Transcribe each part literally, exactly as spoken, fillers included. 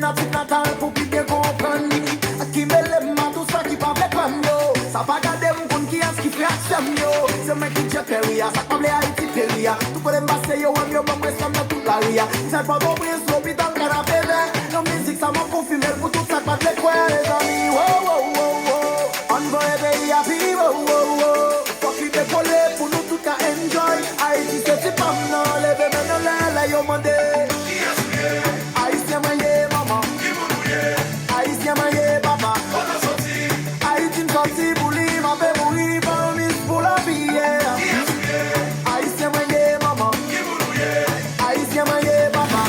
Natif natal pou pi byen konprann. Ak ki mele m a tou sa ki pa vle kwè m yo. Sa pa gade m konn kiyès ki frè ak sè m yo. Se mwen ki djè peri a, sa k pa vle Ayiti peri a. Tout kote m pase yo wè m, yo ban m respè m nan tout lari a. M sèl Pòtoprens, lopital, kanapevè. Nan mizik sa m ap konfime l pou tout sa k pa t vle kwè, mezanmi. Wo, wo, wo, wo. Ann voye peyi a pi wo, wo, wo. Fòk li dekole pou nou tout ka enjoy. Ayiti se ti pa m nan, leve men n anlè lè yo mande. Ayisyen mwen ye, manman. Ayisyen mwen ye, papa. Ayiti m sòti pou li, m ape mouri, palmis pou lavi, yeah. Ayisyen mwen ye, manman. Ayisyen mwen ye, papa.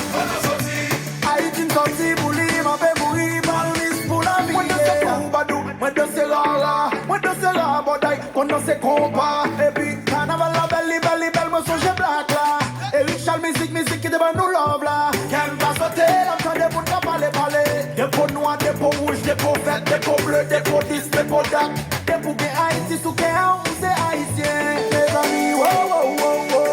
Ayiti m sòti pou li, m ape mouri, palmis pou lavi, yeah. Mwen danse twoubadou, mwen danse rara, mwen danse rabòday, konn danse konpa. Epi kanaval la bèl, li bèl, li bèl, mwen sonje blak la. Eric Charles mizik, mizik ki te ban nou love la. Kè m pa sote lè m tande moun k ap pale, pale. De po nwa, de po wouj, de po vèt, de po ble, de po dis, de po dat. Depi w gen Ayiti sou kè w, ou se Ayisyen. Mezanmi, wo, wo, wo, wo.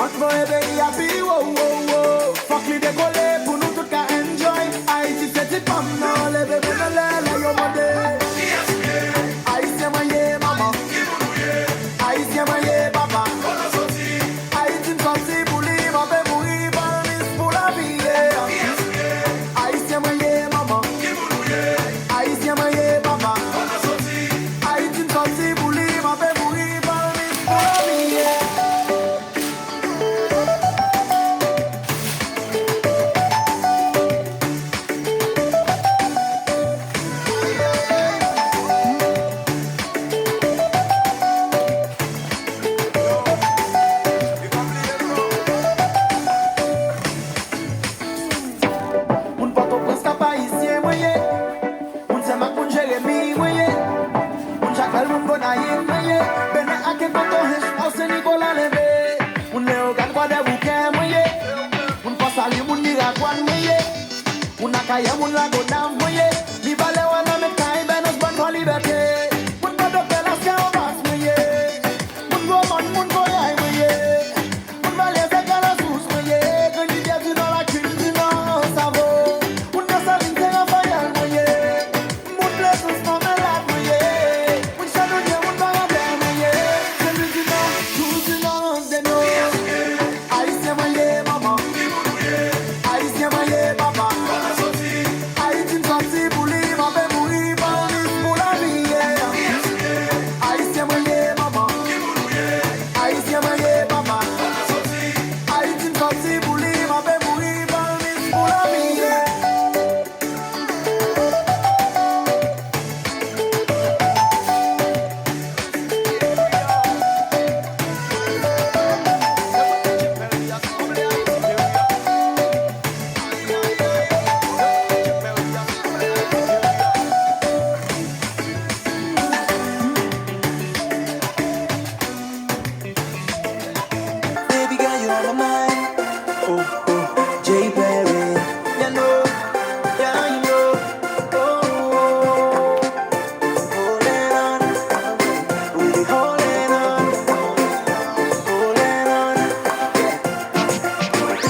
Ann voye peyi a pi wo, wo, wo. Fòk li dekole pou nou tout ka enjoy. Ayiti se ti pa m nan, leve men n anlè lè yo mande. Ayisyen mwen ye, manman. Ayisyen mwen ye, papa. Ayiti m sòti pou li, m ape mouri, palmis pou lavi, yeah. Ayisyen mwen ye, manman. Ayisyen mwen ye, papa. Ayiti m sòti pou li, m ape mouri, palmis pou lavi, yeah. Moun Pòtoprens, Kap Ayisyen mwen ye. Moun Senmak, moun Jeremi mwen ye. Moun Jakmèl, moun Gonayiv mwen ye. Bennen, Aken, Potohench, Mawsen, Nikola, Lenbe. Moun Leyogàn, Kwadèboukè mwen ye. Moun Fòsalye, moun Miragwàn mwen ye. Moun Akayè, moun Lagonav mwen ye. Mibalè, Wanament, Kayibè, Nòsbòn, Fòlibète. Moun Pòtoprens, Las Kayovas mwen ye. Moun Gwomòn, moun Koyay mwen ye. Moun Valyè, Sèk, Kalasous mwen ye. Grann Rivyè di Nò, Lakin di Nò, Savo. Moun Desalin, Sen Rafayèl mwen ye. Moun Plezans, Mèmelad mwen ye. Moun Chanodye, moun Varadèy mwen ye. Senlwi di Nò, Dous di Nò, Deno. Ayisyen mwen ye, manman. Ayisyen mwen ye, papa. Ayiti m sòti pou li, m ape mouri, palmis pou lavi, yeah. Ayisyen mwen ye, manman. Ayisyen mwen ye, papa. Ayiti m sòti pou li, m ape mouri, palmis pou lavi, yeah. Baby girl, you on my mind. Oh, oh, Jay Perry. You know, yeah, you know. Oh, oh, oh. Holding on, we be holding on, holding on, yeah.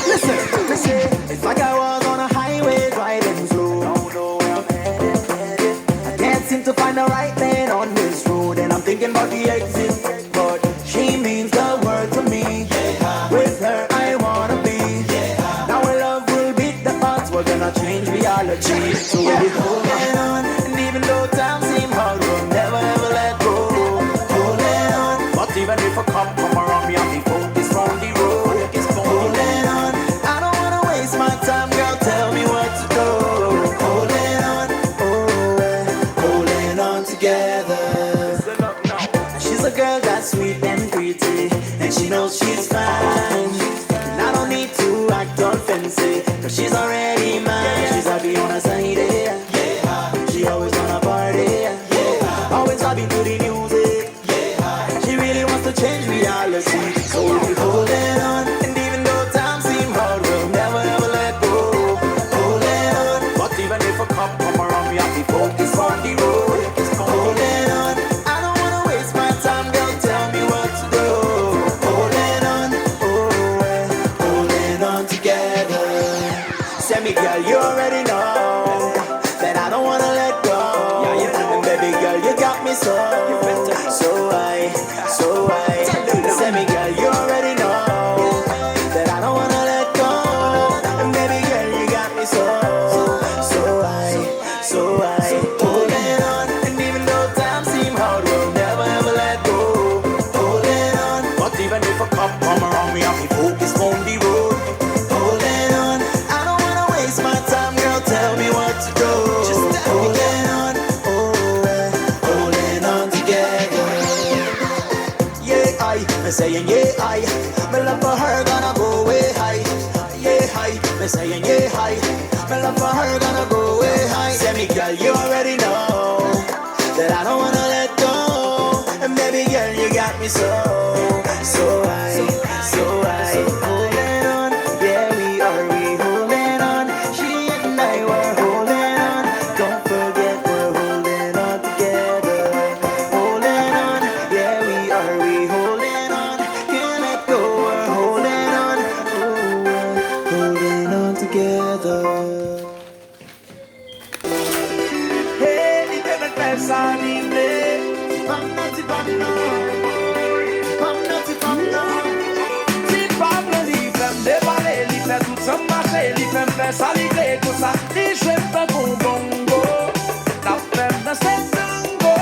Listen, listen. It's like I was on a highway driving slow. Don't know where I'm headed, headed. I can't seem to find the right lane on this road, and I'm thinking about the exit. But she means the world to me. With her, I wanna be. Now our love will beat the odds. We're gonna change reality. So we'll be holding on. And even though time seem hard, we'll never ever let go. Holding on. But even if a come, come around me, I'll be focused on the road. Holding on. I don't wanna waste my time, girl. Tell me what to do. Holding on. Oh, holding on together. She's a girl that's sweet and pretty, and she knows she's fine. And I don't need to act all fancy, cause she's already mine. She's happy on her side, yeah. She For her gonna go way high. Send me, girl, you already know that I don't wanna let go. And baby girl, you got me so, so high, so high. Holding on, yeah, we are, we holding on. She and I were holding on. Don't forget we're holding on together. Holding on, yeah, we are, we holding on. Can't let go, we're holding on. Ooh, we're holding on together. Hey, li te mèt fè sa li vle. Ti fanm nan, ti fanm nan. Ti fanm nan, ti fanm nan. Ti fanm nan, li fè m depale, li fè tout san m mache, li fè m fè sa li vle konsa. Li jwe m tankou bongo. L ap fè m danse tango.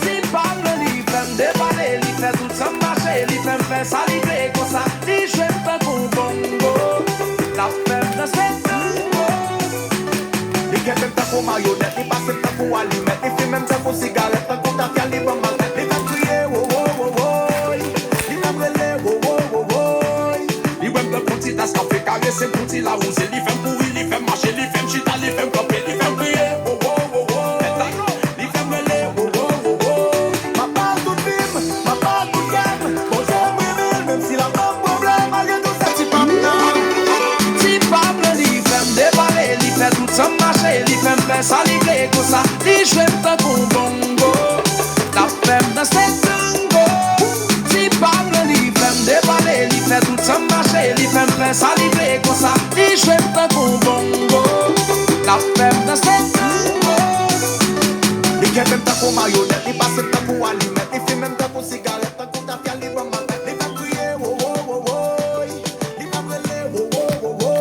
Ti fanm nan, li fè m depale, li fè tout san m mache, li fè m fè sa li vle konsa. Li jwe m tankou bongo. L ap fè m danse tango. Li kenbe m tankou mayonèt, li pase m tankou alimèt, li fimen m tankou sigarèt, tankou tafya, li ban m almèt, li fè m kriye, wo, wo, wo, woy. Li fè m rele, wo, wo, wo, woy. Li bwè m tankou ti tas kafe, karese m kou ti lawouze, li fè m kouri, li fè m mache, li fè m chita, li fè m kanpe, li fè m kriye, wo, wo, wo, woy. Li fè m rele, wo, wo, wo, wo. M ap ba l tout vi m, m ap ba l tout kè m. Bondye m renmen l, menm si l ap ban m pwoblèm, malgre tou sa. Ti fanm nan, ti fanm nan, li fè m depale, li fè tout san m mache, li fè m fè sa li vle konsa. Li jwe m tankou bongo, l ap fè m danse tango. Ti fanm nan, li fè m depale, li fè tout san m mache, li fè m fè sa li vle konsa. Li jwe m tankou bongo, l ap fè m danse tango. Li kenbe m tankou mayonèt, li pase m tankou alimèt, li fimen m tankou sigarèt.